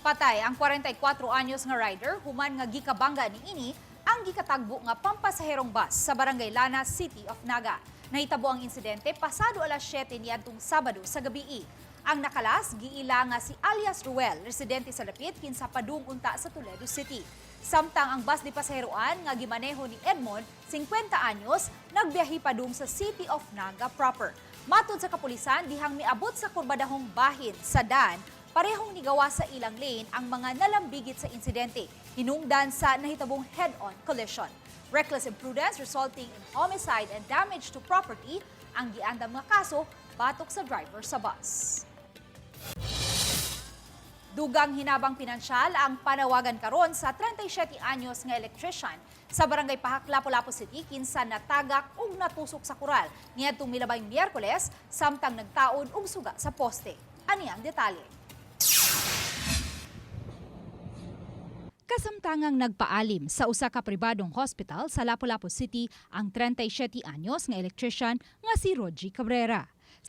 Patay ang 44 anyos nga rider human nga gikabangga niini ang gikatagbo nga pampasaherong bus sa Barangay Lana, City of Naga. Nahitabo ang insidente pasado alas 7 niadtong Sabado sa gabii. Ang nakalas giila nga si alias Ruel, residente sa Lapit kinsa padung unta sa Toledo City. Samtang ang bus di pasaheroan nga gimaneho ni Edmond, 50 anyos, nagbiyahe padung sa City of Naga proper. Matod sa kapulisan, dihang miabot sa kurbadahong bahin sa dan, parehong nigawa sa ilang lane ang mga nalambigit sa insidente, hinungdan sa nahitabong head-on collision. Reckless imprudence resulting in homicide and damage to property ang giandam nga kaso batok sa driver sa bus. Dugang hinabang pinansyal ang panawagan karon sa 37 anyos nga electrician sa Barangay Pahak, Lapu-Lapu City kinsa natagak ug natusok sa kural niadtong milabayng Miyerkules samtang nagtaod og suga sa poste. Ani ang detalye. Kasamtangang nagpaalim sa usa ka pribadong hospital sa Lapu-Lapu City ang 37 anyos nga electrician nga si Rogie Cabrera.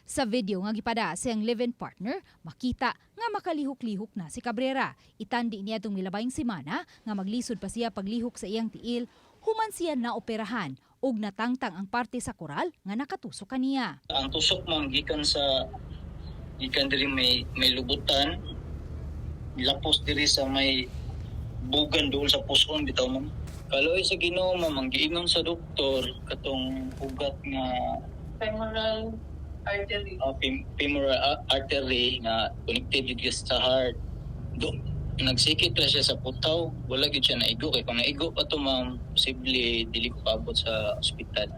Sa video nga gipada sa iyang live-in partner, makita nga makalihok-lihok na si Cabrera. Itandi niya itong milabayng semana nga maglisod pa siya paglihok sa iyang tiil, human siya naoperahan ug natangtang ang parte sa koral nga nakatusok kaniya. Ang tusok, ma'am, gikan diri may lubutan, lapos diri sa may bugan dool sa puson bitaw, ma'am. Kaloy sa Ginoo, ma'am, ang giingon sa doktor katong ugat nga Femoral artery. Femoral artery nga connected jud sa heart. Do nagsikit ra siya sa putaw, wala gyud siya naigo kay kung naigo pa to, ma'am, posible dili ko paabot sa ospital.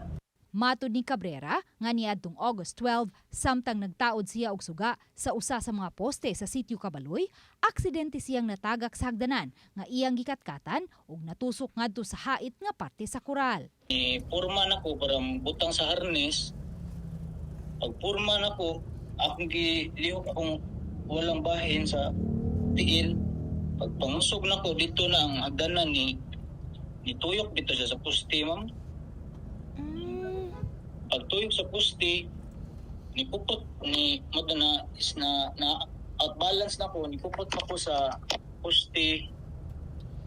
Matod ni Cabrera nga niadtong August 12 samtang nagtaod siya og suga sa usa sa mga poste sa Sitio Cabaloy, aksidente siyang natagak sa hagdanan nga iyang gikatkatan ug natusok ngadto sa hait nga parte sa koral. Ni purma nako para butang sa harness. Pag purma nako, akong gilihok akong walang bahin sa tiil. Pag pangusog nako dito na ang hagdanan ni nituyok dito siya sa poste, ma'am. Pag tuyok sa poste, ni pupot ni mo na is na na outbalance na ko, ni pupot ako sa poste.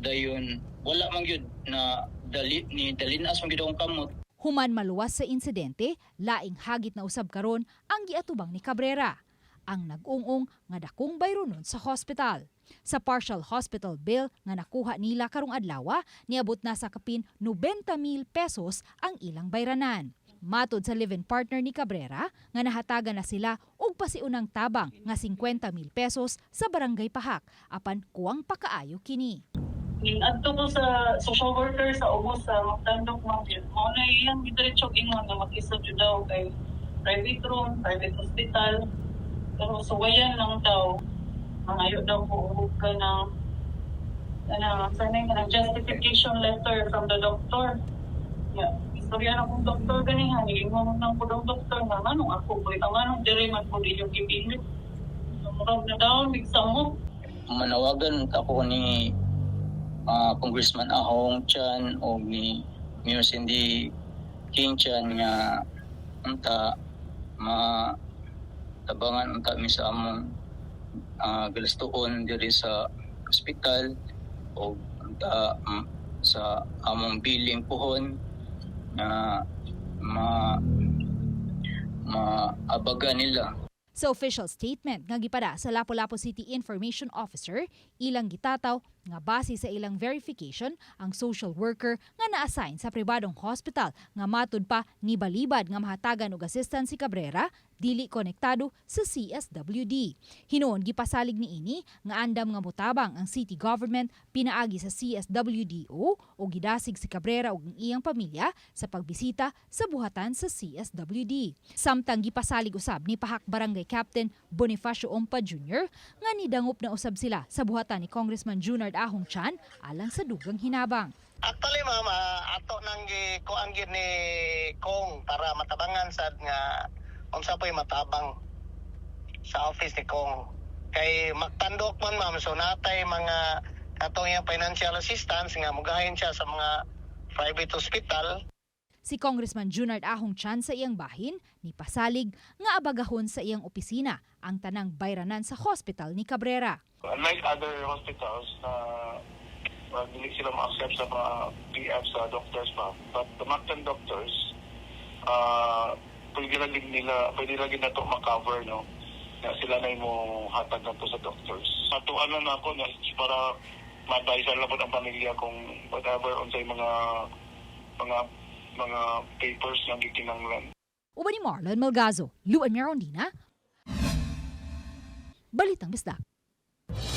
Dayon wala man gyud na dali ni dalinas man gyud akong kamot. Human maluwas sa insidente, laing hagit na usab karon ang giatubang ni Cabrera. Ang nag-ung-ong nga dakong bayronon sa hospital. Sa partial hospital bill nga nakuha nila karong adlaw, niabot na sa kapin 90 mil pesos ang ilang bayranan. Matod sa live-in partner ni Cabrera, nga nahatagan na sila og pasiunang tabang nga 50 mil pesos sa Barangay Pahak, apan kuwang pakaayo kini. Adto ko sa social worker sa ubos sa Mactandok, ma'am. Mao na iyang gidiretso ingon nga mag-isod jud daw kay private room, private hospital. Pero suwayan lang daw. Mangayo daw ko og kanang kanang sa kanang justification letter from the doctor. Yeah. Istorya na kong doktor ganihan, ingon nang ko dong doktor nga nganong ako boy, ang nganong diri man ko inyong gipili. So, murag na down, samok. Manawagan ako ni Congressman Ahong Chan o ni Mayor Cindy King Chan nga unta ma tabangan unta mi sa among galastuon diri sa ospital o unta sa among billing puhon na ma maabaga nila. Sa official statement nga gipada sa Lapu-Lapu City Information Officer, ilang gitataw nga base sa ilang verification ang social worker nga na-assign sa pribadong hospital nga matud pa ni balibad nga mahatagan og assistance si Cabrera dili konektado sa CSWD. Hinuon gipasalig niini nga andam nga motabang ang city government pinaagi sa CSWDO o gidasig si Cabrera ug ang iyang pamilya sa pagbisita sa buhatan sa CSWD. Samtang gipasalig usab ni Pahak Barangay Captain Bonifacio Ompa Jr. nga nidangop na usab sila sa buhatan ni Congressman Junard Ahong Chan alang sa dugang hinabang. Actually, ma'am, ato nang gi kuan gyud ni Kong para matabangan sad nga unsa po'y matabang sa office ni Kong. Kay magtandok man, ma'am, so natay mga katong iyang financial assistance nga mugahin siya sa mga private hospital. Si Congressman Junard Ahong Chan sa iyang bahin ni pasalig nga abagahon sa iyang opisina ang tanang bayranan sa hospital ni Cabrera. Unlike other hospitals na dili sila ma-accept sa mga PF sa doctors pa. But the Mactan doctors, pwede lang din nila, pwede lang din nato ma-cover, no? Na sila na mo hatag nato sa doctors. Matuan na ako na para ma-advise lang po ang pamilya kung whatever unsay mga papers na gikinanglan. Uban ni Marlon Malgazo, Luan Mirondina, Balitang Bisdak.